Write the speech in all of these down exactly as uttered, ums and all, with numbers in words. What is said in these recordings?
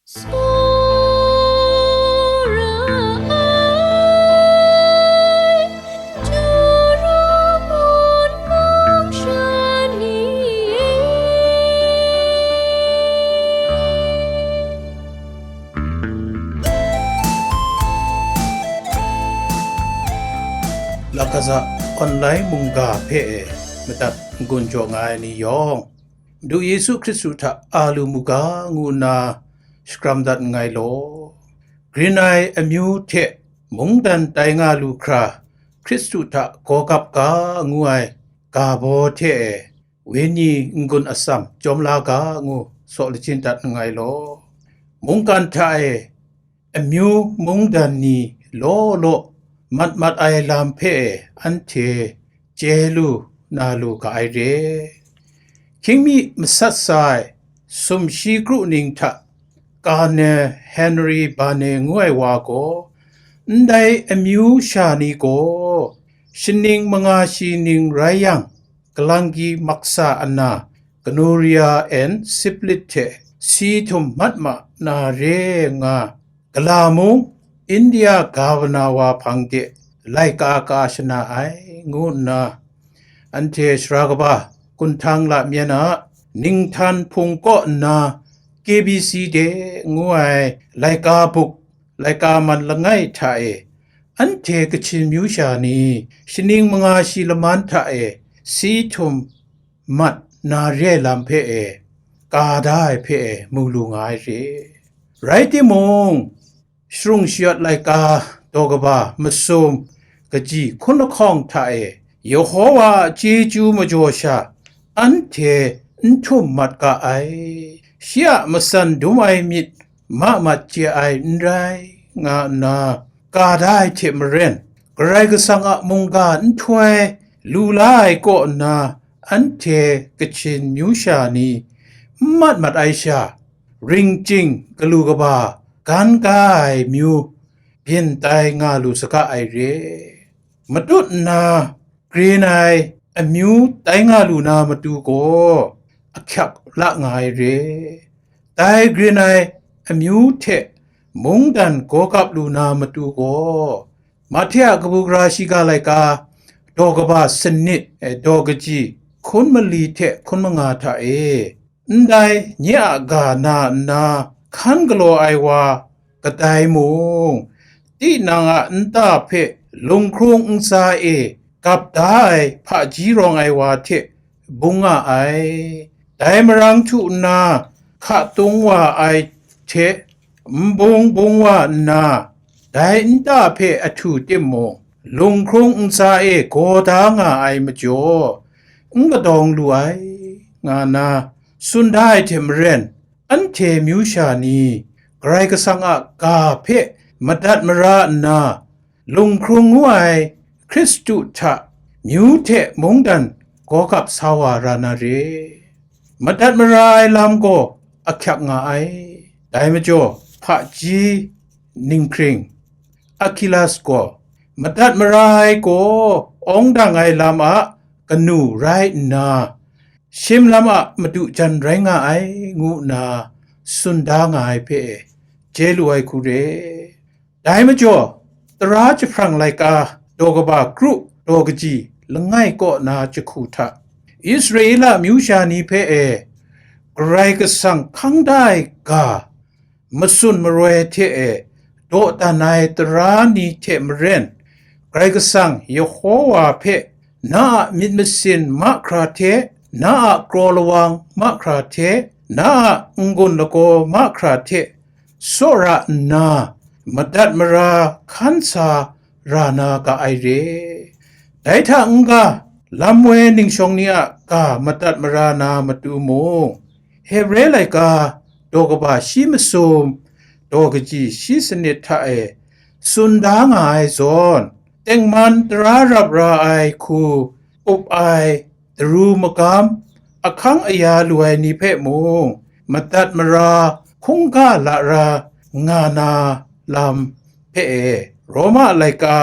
Tsawra ai, Jawrawn mung sha ni e. Lakaza online mungga hpe e madat n-gun jaw nga ai ni yawng, Madu Yesu Hkristu hta a lu mu ga ngu nna shakram dat nngai law. Grin ai amyu hte mungdan tai nga lu hkra, Hkristu hta gaw gap ga ngu ai ga baw hte e, wenyi n-gun atsam jawm la ga ngu saw lachin dat nngai law. Mungkan hta e amyu mungdan ni law law mat mat ai lam hpe anhte chye lu na lu ga ai re. Hkying mi masat sa ai sumshi kru ning hta Cardinal Henry Barney ngu ai wa gaw, ndai amyu sha ni gaw shaning manga shi ning rai yang, galanggi maksa ana, Gloria and Syphilis hte si htum mat ma na re nga, gala mung India Governor wa hpang de laika ka shana ai, ngu nna, anhte sara kaba Kunhtang Lamyan a ninghtan hpung kaw nna K B C de ngu ai laika buk, laika man langai hta e, anhte Kachin myu sha ni shaning manga shi laman hta e si htum mat na re ai lam hpe e, ka da ai hpe e mu lu nga ai re. Rai timung, sharung shayawt laika daw kaba masum kaji hkun lahkawng hta e, Yehowa a chyeju majaw sha anhte n htum mat ga ai, shi a matsan dum ai myit ma mat chye ai n rai, nga nna ka da ai hte maren, Karai Kasang a mungga nhtoi lu la ai kaw nna, anhte Kachin myu sha ni n mat mat ai sha, ring chying galu kaba gan ga ai myu byin tai nga lu saga ai re. Matut nna grin ai amyu tai nga lu na matu gaw ahkyak la nga ai re. Dai grin ai amyu hte mungdan gaw gap lu na matu gaw, Mahte a kabu gara shiga laika, daw kaba sanit, eh, daw kaji hkun mali hte hkun manga hta e, ndai nye a ga na nna hkan galaw ai wa kadai mung, tinang a nta hpe lunghkrung ntsa e gap da ai hpaji rawng ai wa hte bung nga ai. Dai marang htu nna hka tung wa ai hte n bung bung wa nna, dai nta hpe ahtu timung, lunghkrung ntsa e gaw da nga ai majaw, n kadawng lu ai, nga na tsun da ai hte maren, anhte myu sha ni Karai Kasang a ga hpe madat mara nna, lunghkrung ngu ai Hkristu hta myu hte mungdan gaw gap sa wa ra na re. Madat mara ai lam gaw ahkyak nga ai. Dai majaw, hpaji ninghkring Akilas gaw, madat mara ai gaw awng dang ai lam a kanu rai nna, shim lam a madu jan rai nga ai, ngu nna tsun da nga ai hpe chye lu ai hku re. Dai majaw, tara jahprang laika daw kaba kru daw kaji langai kaw na jahku hta, Israela myu sha ni hpe e Karai Kasang hkang da ai ga, matsun maroi hte e dawdan ai tara ni hte maren, Karai Kasang Yehowa hpe na a myit masin mahkra hte, na a kraw lawang mahkra hte, na a n-gun lagaw mahkra hte, tsawra nna, madat mara hkan sa ra na ga ai re. Dai hta n-ga, lam woi ningshawng ni a ga madat mara na matu mung, Hebre laika daw kaba shi masum, daw kaji shi sanit hta e tsun da nga ai zawn, tengman tara rap ra ai hku up ai daru magam, ahkang aya lu ai ni hpe mung, madat mara hkungga lara nga na lam hpe e, Roma laika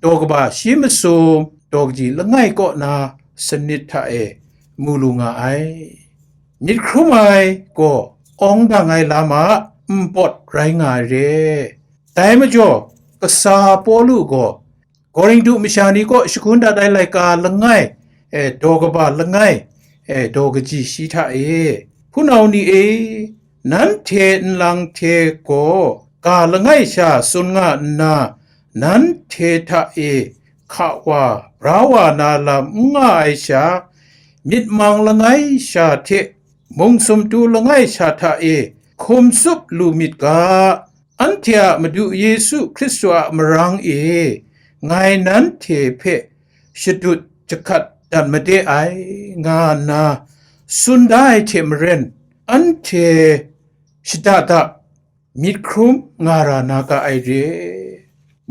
daw kaba shi masum, daw kaji langai kaw na sanit hta e mu lu nga ai. Myit hkrum ai gaw awng dang ai lam a npawt rai nga ai re. Dai majaw, kasa Pawlu gaw Korinhtu masha ni kaw shagun dat ai laika langai, e, daw kaba langai, e, daw kaji shi hta e, hpunau ni e, nanhte nlang hte gaw ga langai sha tsun nga nna, nanhte hta e hka wa, bra wa na lam n nga ai sha, myit mang langai sha hte mung sumtu langai sha hta e hkum tsup lu myit ga, anhte a Madu Yesu Hkristu a marang e ngai nanhte hpe shadut jahkat dat made ai, nga nna tsun da ai hte maren, anhte shada da myit hkrum nga ra na ga ai re.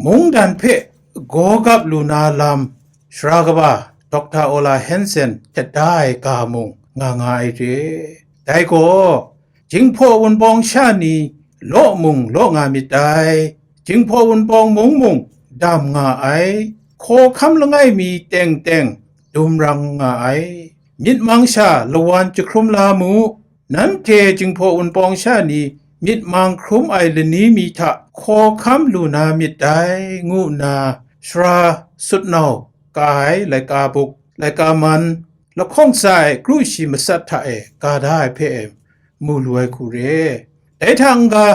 Mungdan hpe gawgap lu na lam, sara kaba Doctor Ola Hansen htet da ai ga mung nga nga ai re. Dai gaw, Jinghpaw Wunpawng sha ni law mung law nga myit dai. Jinghpaw Wunpawng mung mung dam nga ai. Hkawhkam langai mi teng teng dumrang nga ai. Myit mang sha lawan jahkrum la mu. Nanhte Jinghpaw Wunpawng sha ni myit mang hkrum ai lani mi hta hkawhkam lu na myit dai, ngu nna sara sutnau ka ai laika buk, laika man, lahkawng tsa ai kru shi matsat hta e ga da ai hpe e mu lu ai hku re. Dai hta n-ga,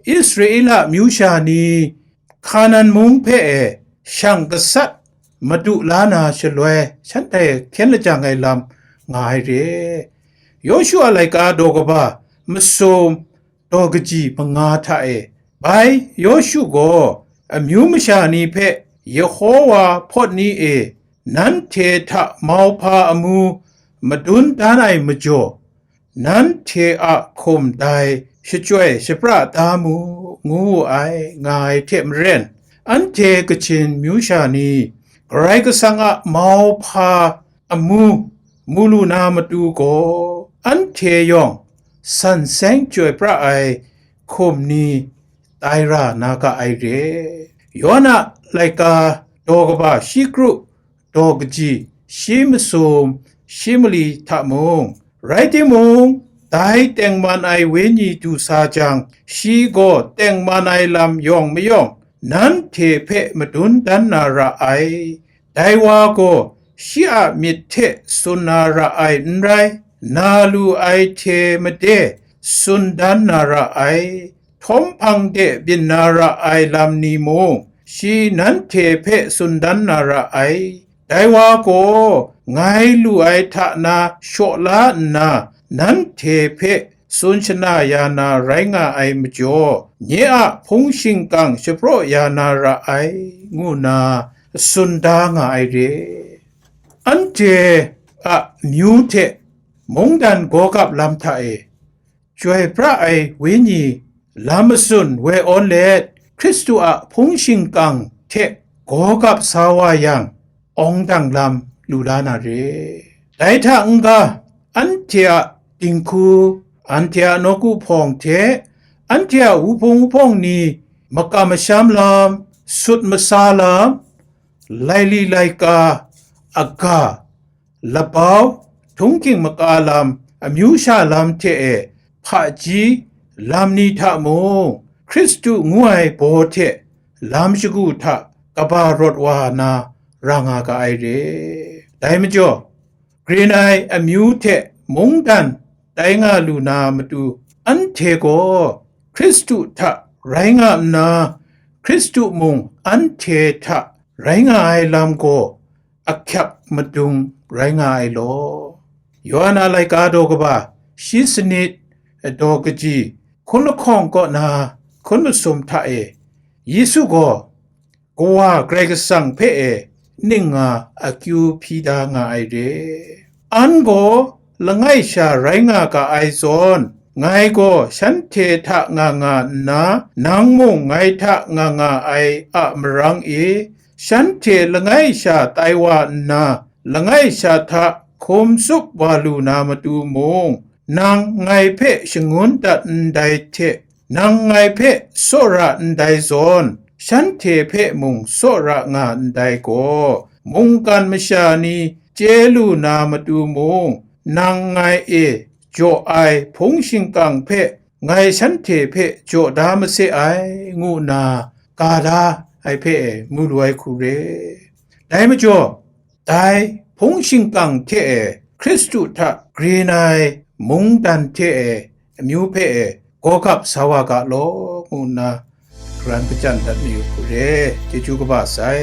Israela amyu sha ni Hkanan mung hpe e shang gasat madu la na shaloi, shanhte hkyen lajang ai lam nga ai re. Yawshu a laika daw kaba masum daw kaji manga hta e, bai Yawshu gaw amyu masha ni hpe Yehowa hpawt ni e nanhte hta mauhpa amu madun dan ai majaw, nanhte a hkum dai shachyoi shapra da mu, ngu wu ai, nga ai hte maren, anhte Kachin myu sha ni Karai Kasang a mauhpa amu mu lu na matu gaw, anhte yawng san seng chyoi pra ai hkum ni tai ra na ga ai re. Yawna laika daw kaba shi kru daw kaji, shi masum, shi mali hta mung, rai timung, dai tengman ai wenyi du sa jang, shi gaw tengman ai lam yawng mayawng nanhte hpe madun dan na ra ai. Dai wa gaw shi a myit hte tsun na ra ai n rai, na lu ai hte made tsun dan na ra ai. Htawm hpang de byin na ra ai lam ni mung, shi nanhte hpe tsun dan na ra ai. Dai wa gaw, ngai lu ai hta na shaw la nna, nanhte hpe tsun shana ya na rai nga ai majaw, nye a hpung shingkang shapraw ya na ra ai, ngu nna tsun da nga ai re. Anhte a myu hte mungdan gawgap lam hta e, Chyoi pra ai Wenyi lam matsun woi awn let, Hkristu a hpung shingkang hte gawgap sa wa yang, awng dang lam lu la na re. Dai hta n-ga, anhte a dinghku, anhte a nawku hpawng hte, anhte a wuhpung wuhpawng ni, makam masham lam, sut masa lam, laili laika, aga, labau, htunghking maka lam, amyu sha lam hte e hpaji lam ni hta mung, Hkristu ngu ai baw hte lam shagu hta kaba rawt wa na ra nga ga ai re. Dai majaw, grin ai amyu hte mungdan tai nga lu na matu, anhte gaw Hkristu hta rai nga nna, Hkristu mung anhte hta rai nga ai lam gaw ahkyak madung rai nga ai law. Yawhan a laika daw kaba shi sanit, daw kaji, hkun lahkawng kaw na hkun masum hta e, Yesu gaw Kawa Karai Kasang hpe e ning nga akyu hpyi da nga ai re. An gaw langai sha rai nga ga ai zawn, ngai gaw shanhte hta nga nga nna, nang mung ngai hta nga nga ai a marang e, shanhte langai sha tai wa nna, langai sha hta hkum tsup wa lu na matu mung, nang ngai hpe shangun dat ndai hte, nang ngai hpe tsawra ndai zawn, shanhte hpe mung tsawra nga ndai gaw, mungkan masha ni chye lu na matu mung, nang ngai e jaw ai hpung shingkang hpe ngai shanhte hpe jaw da mase ai, ngu nna ga da ai hpe mu lu ai hku re. Dai majaw, dai hpung shingkang hte e Hkristu hta grin ai mungdan hte e amyu hpe e gawgap sa wa ga law, ngu nna karan kachyan dat mayu hku re. Chyeju kaba sai.